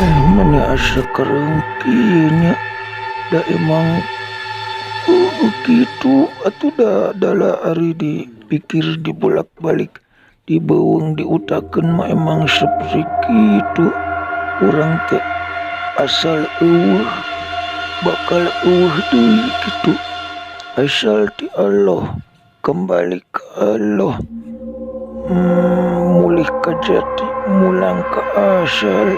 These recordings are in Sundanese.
Mana asa karengki nya da emang kitu atuh da dala ari dipikir dibolak-balik dibeuweung diutakeun mah emang seperti kitu urang teh asal eueuh bakal eueuh deui kitu asal ti Allah kembali ke Allah mulih ka jati mulang ka asal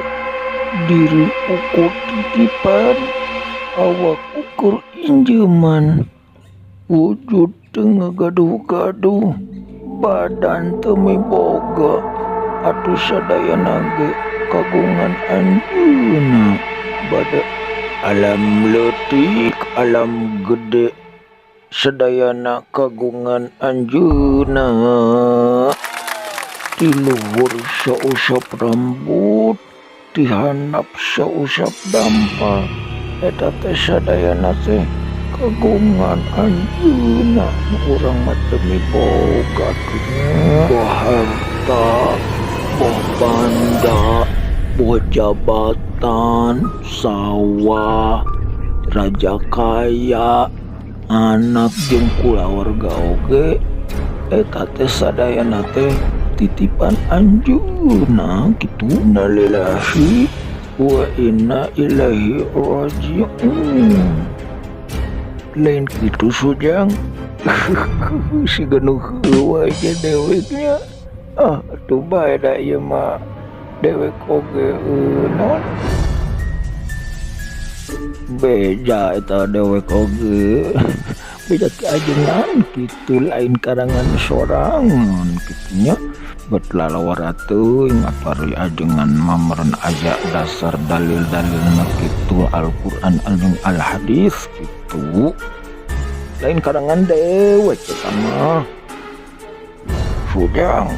diri ukur titipan awak ukur injeman wujud teu ngagaduh-gaduh badan teu miboga atuh sadayana ge kagungan anjeunna bada alam leutik alam gede sadayana kagungan anjeunna ti luhur sausap rambut ti handap sausap dampa eta teh sadayana teh kagungan anjeunna urang mah teu miboga boh harta boh banda boh jabatan sawah raja kaya anak jeung kulawarga oge eta teh sadayana teh titipan anjeunna kitu. Innalillahi wa inna ilaihi rajiun. Lain kitu Sujang. Si genuh heueuh aja deweknya. Ah atuh bae da ieu mah dewek oge naon beja eta dewek oge beja ki ajengan kitu lain karangan sorangan kitunya bet lalawara teuing atuh ajengan mameren aya dasar dalil-dalilna kitu Al-Qur'an jeung Al-Hadis kitu lain karangan dewek eta mah. Sujang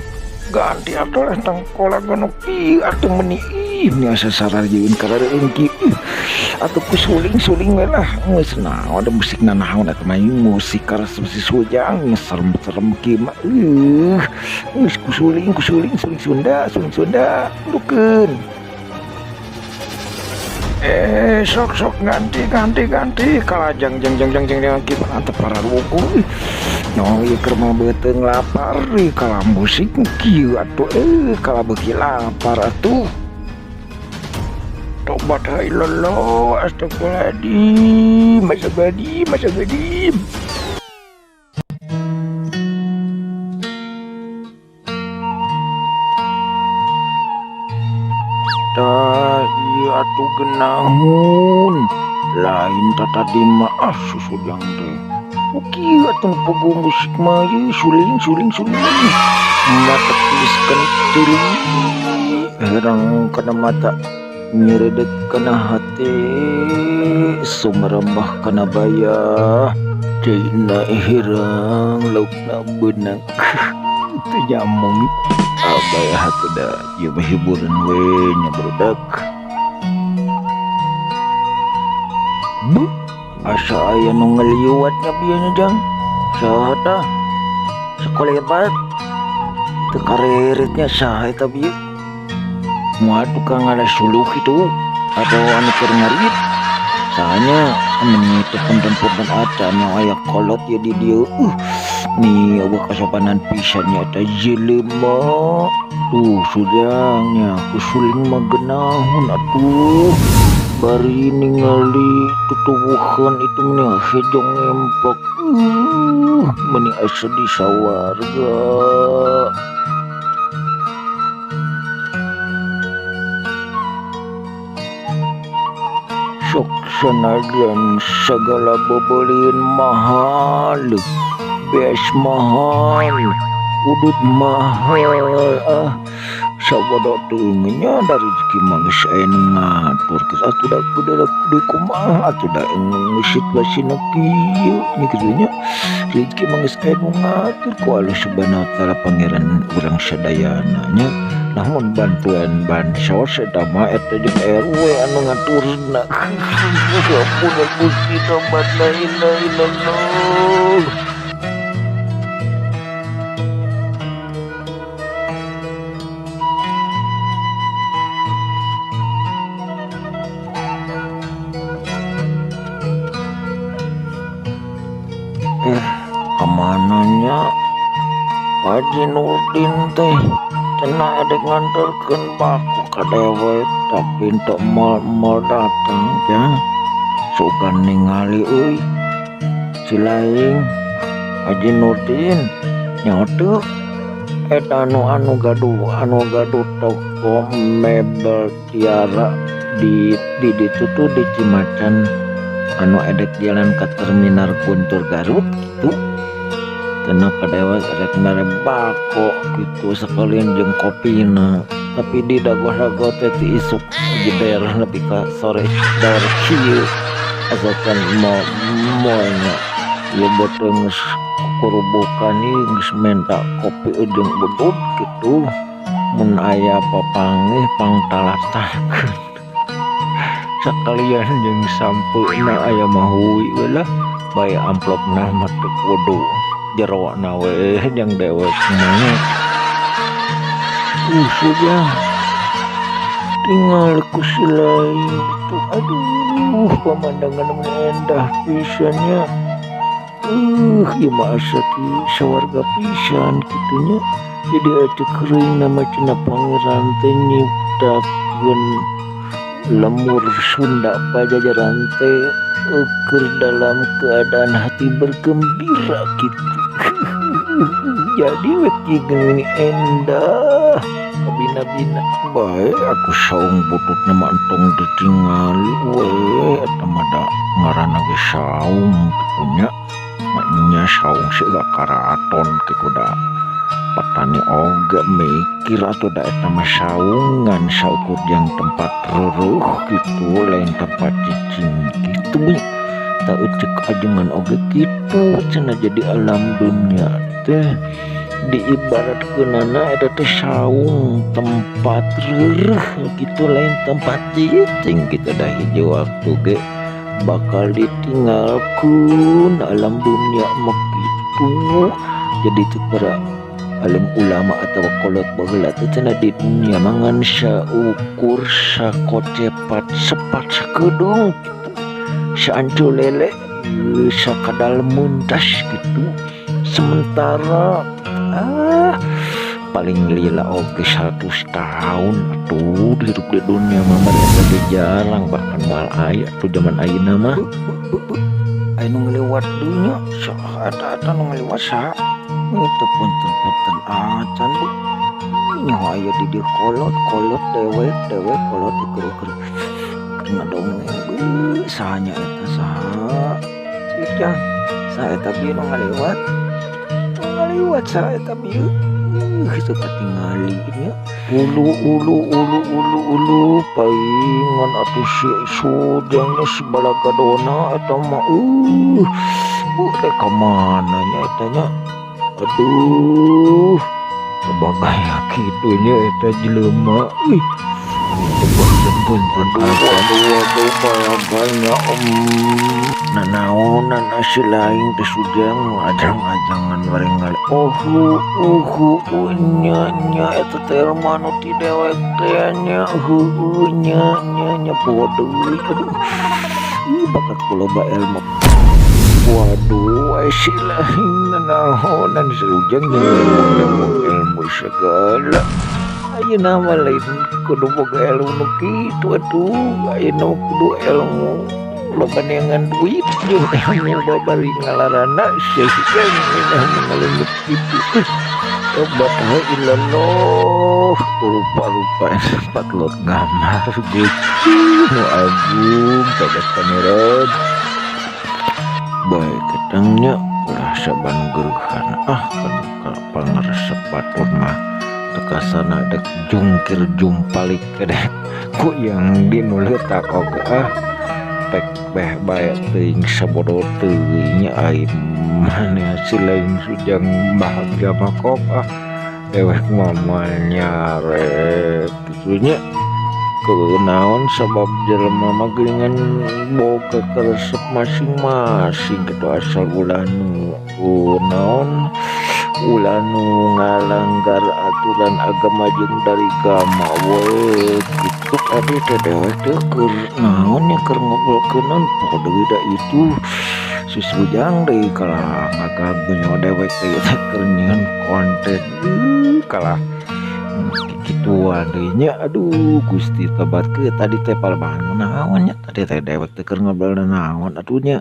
ganti atuh lah tangkola nu kieu atuh meuni ih asa sararieun karareueun kieu atuh ku suling-suling we lah geus naon da musikna naon atuh mah musik karesep si Sujang serem-serem kieu mah geus ku suling suling Sunda suling Sunda lukeun sok-sok ganti kalajang jang jang jang jang kieu mah antep pararuguh no ieu keur mah beuteung lapar kala musik kieu atuh kala beuki lapar atuh. Tobat ha ilallah astagfirullahaladzim astagfirullahaladzim astagfirullahaladzim. Tah ieu atuh genahun lain tadi mah ah Sujang teh kieu atuh puguh musik mah ieu suling suling suling mata tulis kenturi herang kana mata nyeredeg kana hati sumerembah kana bayah ceina herang laukna beunang teu nyamong abay hatuh da ieu mah hiburan we nya barudak bu asa aya nu ngaliwat nya bieu nya jang saha tah sakolebat teu kareretnya saha eta bieu moal tukang ngala suluh kitu atau anu keur ngarit sahanya meni teu punten-punten acan nya aya kolot ye di dieu ni eueuh kasopanan pisan nya eta jelema tuh Sujang nya ku suling mah geunahun atuh bari ningali tutuwuhan itu meni hejo ngemplok meni asa di sawarga. Sok sanajan sagala bebelieun mahal beas mahal udut mahal ah sabodo teuing nya da rezeki mah geus aya nu ngatur geus atuh da kudu kumaha atuh da situasina kieu nya kitu nya rezeki mah geus aya nu ngatur ku Allah Subhanahu wa taala pangeran urang sadayana nya. Namun bantuan bansos eta mah eta jeung RW anu ngaturna. Ampun Gusti tobat la ilaha illallah. Haji Nurdin teh cenah edek nganterkeun bako ka dewek tapi teu moal-moal datang jang. Sugan ningali euy si laing Haji Nurdin nyaho teu eta anu anu gaduh toko mebel Tiara di ditu tuh di Cimacan anu edek jalan ke Terminal Guntur Garut gitu. Cenah ka dewek edek mere bako gitu sekalian jeung kopina, tapi di dago-dago teh ti isuk jeder nepi ka sore dor kieu asa can moal nya. Ieu beuteung geus kukurubukan ieu geus menta kopi jeung udud gitu, mun aya papanggih pangtalatahkeun sakalian jeung sampeuna aya mah huy we lah, bae amplopna mah teu kudu jerona we jang dewek mah. Sudah tinggal ku si laing tuh, aduh, pemandangan mah endah pisan nya. Ieu mah asa ti sawarga pisan kitu nya. Jadi aya keuring nama cenah Pangeran teh nyiptakeun lembur Sunda Pajajaran teh keur dalam keadaan hati bergembira gitu. Jadi we kieu endah kabina-bina bae atuh saung bututna mah entong ditingali we, eta mah da ngaranna ge saung kitu nya. Nya saung siga karaton kitu da petani oge mikir atuh da eta mah saungan saukur jang tempat reuruh kitu, lain tempat cicing kitu nya. Tah ceuk ajengan oge kitu cenah, jadi alam dunia teh diibaratkeunana eta teh saung tempat reureuh kitu, lain tempat cicing kitu. Da hiji waktu ge bakal ditinggalkeun alam dunia mah kitu. Jadi ceuk para alim ulama atawa kolot baheula teh cenah di dunia mah ngan saukur sakocepat sepat sakedeung kitu, saancu lele sakadal muntas kitu, sementara paling lila oge 100 tahun atuh hidup di dunia mah, bari eta ge jarang, bahkan moal aya atuh jaman ayeuna mah. Aya nu ngaliwat deui nya, saha eta eta nu ngaliwat saha teu punten-punten acan bu nyaho aya di dieu kolot kolot dewek dewek kolot ukur-ukur keur ngadongeng beuh. Saha nya eta, saha cik jang, saha eta bieu nu ngaliwat, nu ngaliwat saha eta bieu? Teu katingali nya. Ulu ulu ulu ulu ulu, paingan atuh si Sujang nya, si Balagadona eta mah. Rek ka mana nya eta nya? Aduh, bagaya kitu nya eta jelema euy. Punten-punten, aduh aduh aduh, balaganya nanaonan si laing teh Sujang ajang-ajangan bari ngale. Oh nya nya, eta teh mah nu ti dewek teh nya, heueuh nya nya nya, poho deui, aduh, bakat ku loba ilmu. Waduh, ai si laing nanaonan si Ujang jeung ilmu segala. Ayeuna mah lain kudu boga ilmu nu kitu atuh, ayeuna mah kudu ilmu loba neangan duit jeung ilmu babari ngalarana sia si Ujang ngaleungit kitu. Obat illallah, rupa-rupa sempat lot ngamar Gusti nu agung pada Pangeran. Bae ketangnya ulah saban geureuhan ah, pangaresep batur mah teu kasana dek jungkir jumpalik dek ku yang di nu leutak oge ah, pek beh bae teuing sabodo teuing nya. Ai maneh si lain Sujang bahagia mah kok ah, dewek mah moal nyarek kitu nya. Kunaon sabab jelema mah geuningan boga karesep masing-masing kitu, asal ulah nu naon Ulah nu ngalanggar aturan agama jeung dari gama we gitu. Tadi teh dewek teh keur naon nya, keur ngobrolkeun naon poho deui da itu si Ujang deui kalah ngaganggu nyawa dewek teh teh keur nyieun konten kalah kikituan deui nya. Aduh Gusti, tobat ke tadi teh palebah naon nya, tadi teh dewek teh keur ngobrol naon atuh nya.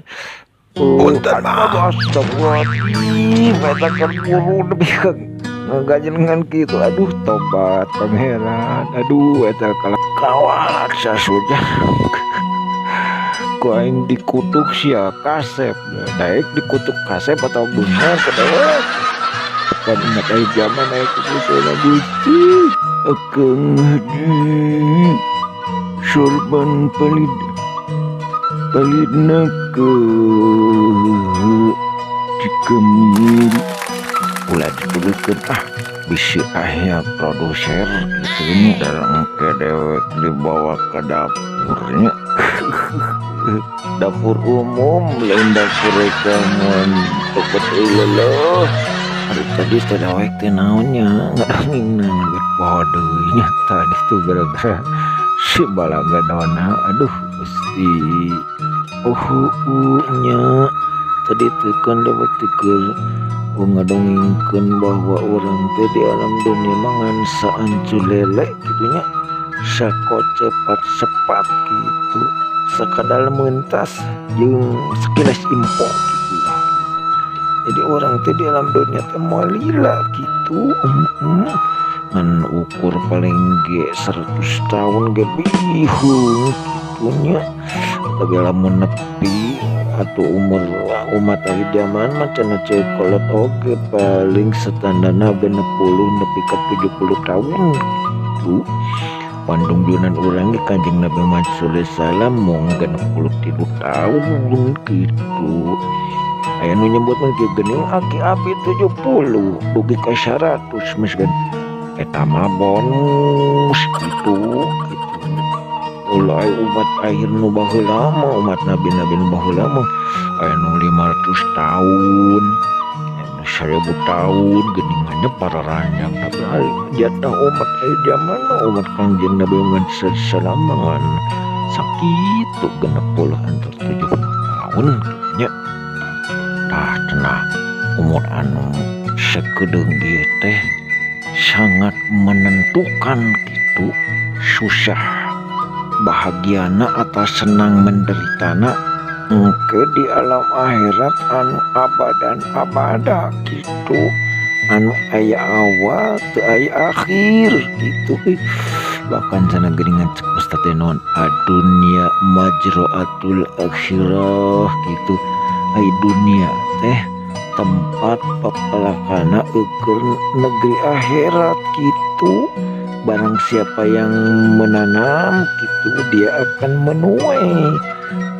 Punten, Mang. Astagfirullahaladzim, eta keur buru nepi ka ngaganjengan kitu. Aduh tobat Pangeran. Aduh, eta kalah kawat sasujang. Ku aing dikutuk sia kasep. Daek dikutuk kasep atau bener ke dewek. Pan ingat aya zaman aya kitu Gusti. Akang Haji sorban palid palidna ke Cikamiri ulah dituduhkeun ah, bisi aya produser gitu nya. Dalam engke dewek dibawa ke dapurnya, dapur umum lain dapur rekaman. Tobat euy. Aduh, tadi teh dewek teh naonnya ngadongeng naon bet poho deui nya tadi tuh gara-gara si balaga dona. Aduh Gusti, oh nya tadi teh kan dewek teh keur ngadongengkeun bahwa urang teh di alam dunia mah ngan saancu lele kitu nya, sakocepat sepat gitu, sakadal mentas jeung sekilas info gitu lah. Jadi orang teh di alam dunia teh moal lila gitu, ngan ukur paling ge 100 tahun ge bihung kitu nya. Tapi lamun nepi atau umur umat akhir zaman mah cenah ceuk kolot oge paling standarna 60 nepi ka 70 tahun gitu. Pandungjunan urang ge Kanjeng Nabi Muhammad sallallahu alaihi wasallam mung 63 tahun gitu. Aya nu nyebut mah ge geuning aki abi 70 dugi ka 100 meskeun eta mah bonus gitu gitu. Ulah umat akhir nu baheula mah, umat nabi-nabi nu baheula mah aya nu 500 tahun, aya nu 1000 tahun geuningannya para ranjang. Tapi ari jatah umat akhir zaman mah umat Kanjeng Nabi Muhammad sallallahu alaihi wasallam ngan sakitu 60 antar 70 tahun nya. Tah cenah umur anu sakedeung ieu teh sangat menentukan gitu, susah bahagiana atau senang menderitana engke di alam akhirat anu abadan abada gitu, anu aya awal teu aya akhir gitu. Bahkan cenah geuningan cek ustad teh naon, adunya majraatul akhirah gitu. Ai dunia teh tempat pepelakana eukeun negeri akhirat gitu. Barang siapa yang menanam gitu dia akan menuai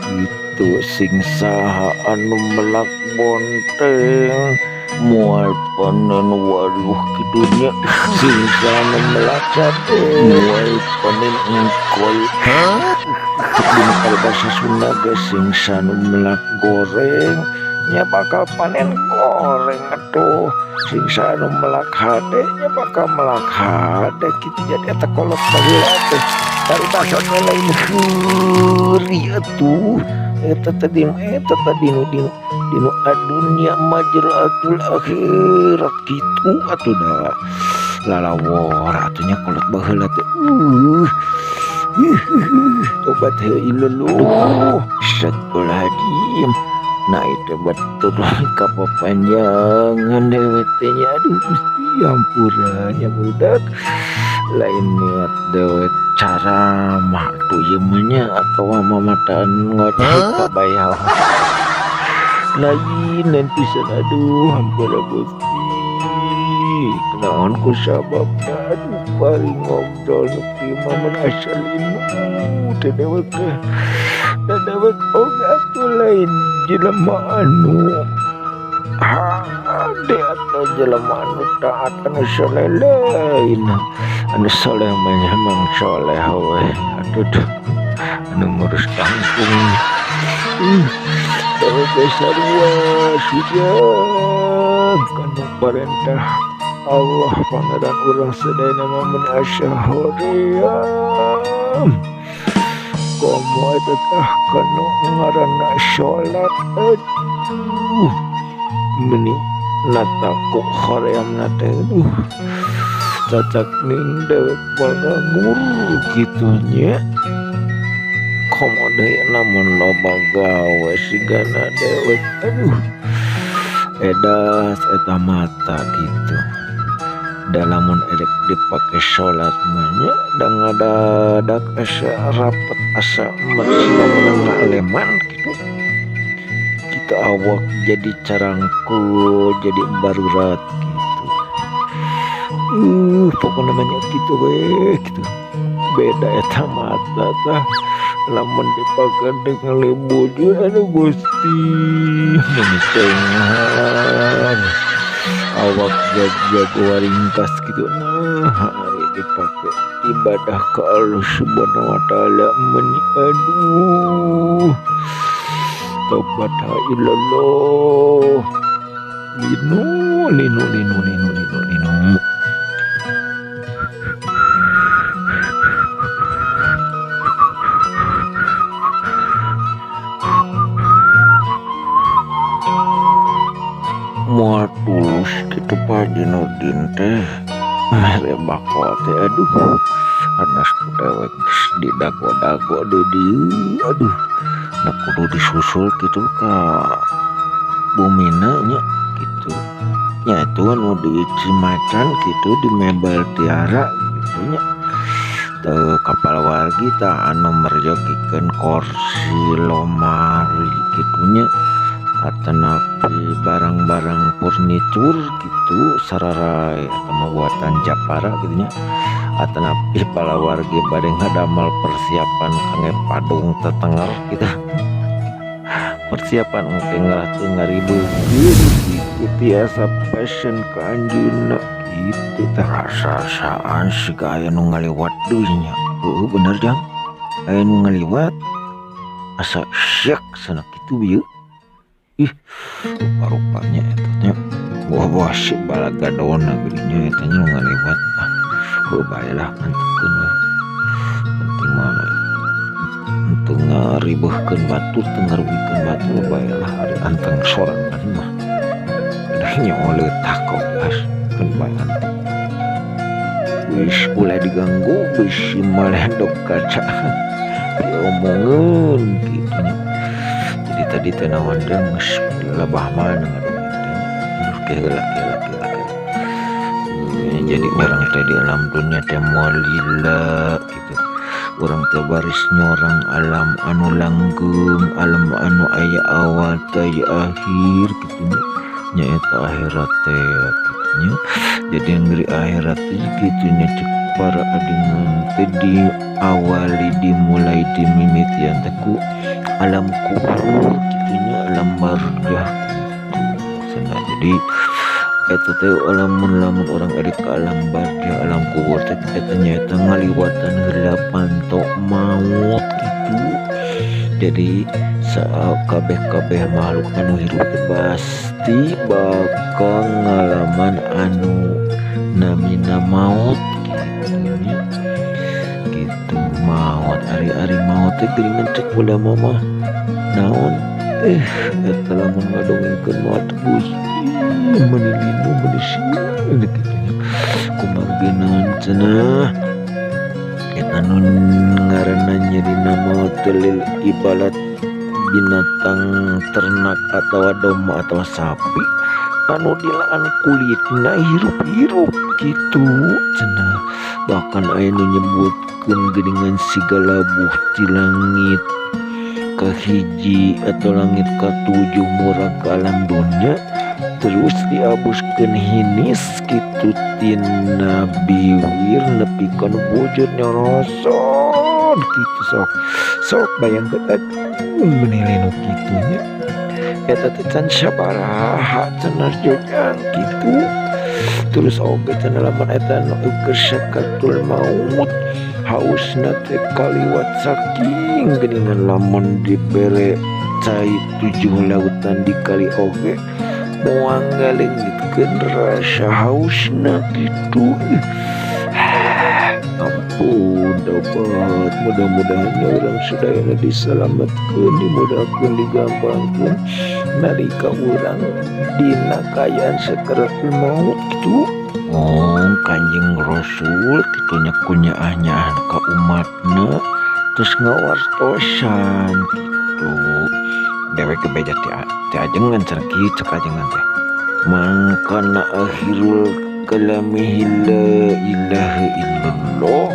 gitu. Sing saha anu melak bonteng moal panen waluh kidunya, sing saha anu melak cabe moal panen engkol. Dina paribasa Sunda ge sing saha anu melak goreng nya bakal panen goreng atuh, sing saha anu melak hade nya bakal melak hade kitu. Jadi eta kolot baheula teh paribasana lain heuri atuh. Eta tadi eta tadi nu dinu dinu adunya majraatul akhirat kitu atuh da lalawor atuh nya kolot baheula teh. Tobat heuh, astagfirullahaladzim. Nah itu betul kapapanjangan dewek teh nya. Aduh Gusti, hampura nya budak, lain niat dewek caramah tuh ieu mah nya atawa mamataan ngoceh kabayal lain lain pisan. Aduh hampura Gusti, kunaon ku sababna aduh paling ngobrol nu kieu mah mun asa linu teh dewek teh. Da dewek oge atuh lain jelema anu hade atau jelema anu taat anu soleh, lain anu soleh mah emang soleh we atuh tuh anu ngurus kampung. Dewek ge sarua sudah. Kanu parentah Allah pangeran urang sadayana mah mun asa hoream. Komo eta tah kanu ngaranna salat aduh meni nataku horeamna teh aduh cacak ning dewek bagangur kitu nya. Komo deui lamun loba gawe sigana dewek aduh edas eta mata gitu. Da lamun erek dipake salat mah nya da ngadadak asa rapet asa meunang ngaleman gitu. Kitu awak jadi carangkul jadi barurat gitu. Pokokna mah nya kitu we gitu. Beda eta mata tah lamun dipake dengan bujur aduh Gusti meni cenghar awak jag-jag waringkas gitu. Nah hari dipake ibadah ke Allah Subhanahu wa taala meni aduh tobat ha illallah linu linu linu linu linu linu. Moal tulus kitu Pak Haji Nurdin teh mere bako teh aduh anas ku dewek geus didago-dago deui dieu aduh na kudu disusul kitu ka bumina nya kitu nya itu anu di Cimacan kitu di mebel Tiara kitu nya teu kapal wargi tah anu meryogikeun kursi lomari kitu nya atanapi barang-barang furnitur gitu sararai atau buatan Japara gitu nya atanapi palawargi bade ngadamal persiapan kangge padung tetenger gitu persiapan engke ngerah teu ngaribeukkeun gitu tiasa passion ka anjeunna gitu tah rasa-rasaan siga aya nu ngaliwat deui nya heueuh bener jang aya nu ngaliwat asa syek sana kitu bieu. Ih, rupa-rupanya eta nya buah-buah si balagadona geuning eta nya nu ngaliwat ah heuh bae lah antekeun we penting mah teu ngaribeuhkeun batur teu ngarugikeun batur bae lah ari anteng sorangan mah da nyaho leutak oge keun bae anteng geus ulah diganggu bisi maledog kaca diomongeun kitu nya. Jadi tadi teh naon teh geus lebah mana ngadongeng teh aduh keheula keheula keheula. Jadi orang teh di alam dunia teh moal lila gitu. Urang teh baris nyorang alam anu langgeng, alam anu aya awal teh aya akhir kitu nya. Nyaeta akhirat teh kitu nya. Jadi ngeri akhirat teh kitu nya cek para adingan teh diawali dimulai dimimitian teh ku alam kubur kitu nya, alam barzah kitu maksudna. Jadi eta teh lamun-lamun urang arek ka alam barzah alam kubur teh eta nyaeta ngaliwatan heula panto maut kitu. Jadi sakabeh-kabeh makhluk anu hirup teh pasti bakal ngalaman anu namina maut kitu nya. Gitu maut ari-ari maut teh geuningan cek ulama mah naon eta lamun ngadongengkeun maut Gusti meni linu meni sieun kitu nya kumargi naon cenah eta nu ngaranna nyerina maut teh lil ibarat binatang ternak atawa domba atawa sapi anu dilaan kulitna hirup-hirup kitu cenah. Bahkan aya nu nyebutkeun geuningan siga labuh ti langit kahiji atau langit katujuh murag ka alam dunya terus diabuskeun hinis kitu tina biwir nepi ka nu bujur nyoroson kitu sok sok bayangkeun aduh meni linu kitu nya eta teh can sabaraha cenah jojang kitu. Terus oge cenah lamun eta nu keur sakaratul maut hausna teh kaliwat saking geuningan lamun dibere cai 7 lautan dikali oge moal ngaleungit dipikeun rasa hausna gitu. Ampun tobat, mudah-mudahan urang sadayana disalametkeun, dimudahkeun, digampangkeun nalika urang dina kaayaan sakaratul maut gitu. Oh, Kanjeng Rasul kitu nya kunyaah-nyaah ka umatna terus ngawartosan gitu. Dewek ge beja ti ajengan cenah kieu cek ajengan teh. Mangkana akhirul kalamihi la ilaha illallah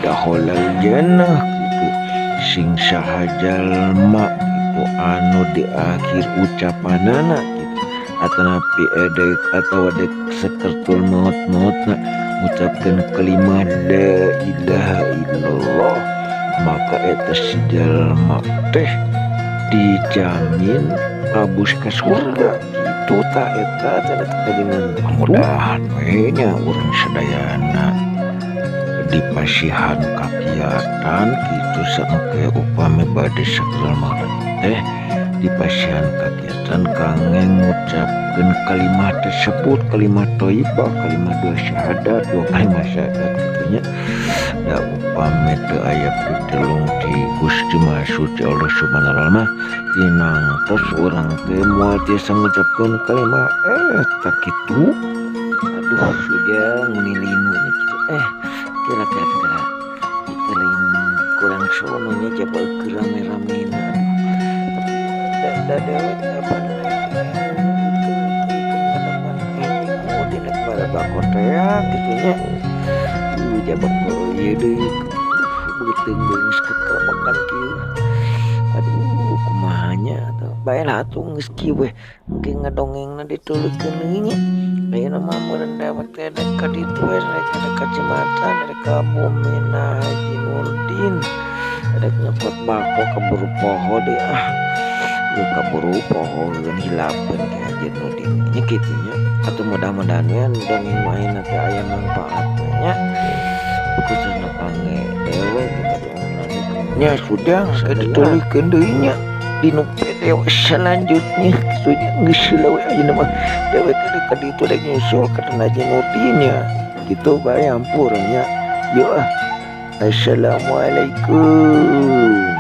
dakhalal jannah gitu. Sing saha jalma gitu anu di akhir ucapanana gitu atanapi edek atawa dek sakertul maut-mautna ngucapkeun kalimah la ilaha illallah, maka eta si jalma teh dijamin abus ka surga gitu. Tah eta cenah kajengan teh. Mudahan we nya urang sadayana dipasihan kakiatan gitu saengke upami bade sakral maut teh dipasihan kakiatan kangge ngucapkeun kalimat tersebut, kalimat thayyibah, kalimat dua syahadat, dua kalimat syahadat kitu nya. Da upami teu aya pitulung ti Gusti Maha Suci Allah Subhanahu wa taala mah tinangtos urang teh moal tiasa ngucapkeun kalimat eta kitu. Aduh, sudah ngunilinu nya kitu. Kira-kira kira itu lain kurang sono nya jaba keur rame-rame na. Aduh, da dewek apa bako teh kitu nya. Jaba ieu deui beuteung geus kekelebekan kieu. Aduh, kumaha nya atuh. Bae lah atuh geus kieu we. Engke ngadongengna dituluykeun deui nya. Ayeuna mah meureun dewek teh rek ka ditu we, rek ka Cimacan, rek ka Bumina Haji Nurdin. Rek nyokot bako kaburu poho deui ah. Lu kaburu poho geun hilapeun ke Haji Nurdin nya kitu nya. Atuh mudah-mudahan we dongeng mah ayeuna teh aya mangpaatna nya. Khususna kangge dewek kita dongeng nya sudah dituluykeun deui nya dinu video selanjutnya kitu nya. Geus heula we ayeuna mah dewek teh ka ditu rek nyusul ka Haji Nurdin nya. Kitu bae hampura nya. Yeuh ah. Assalamualaikum.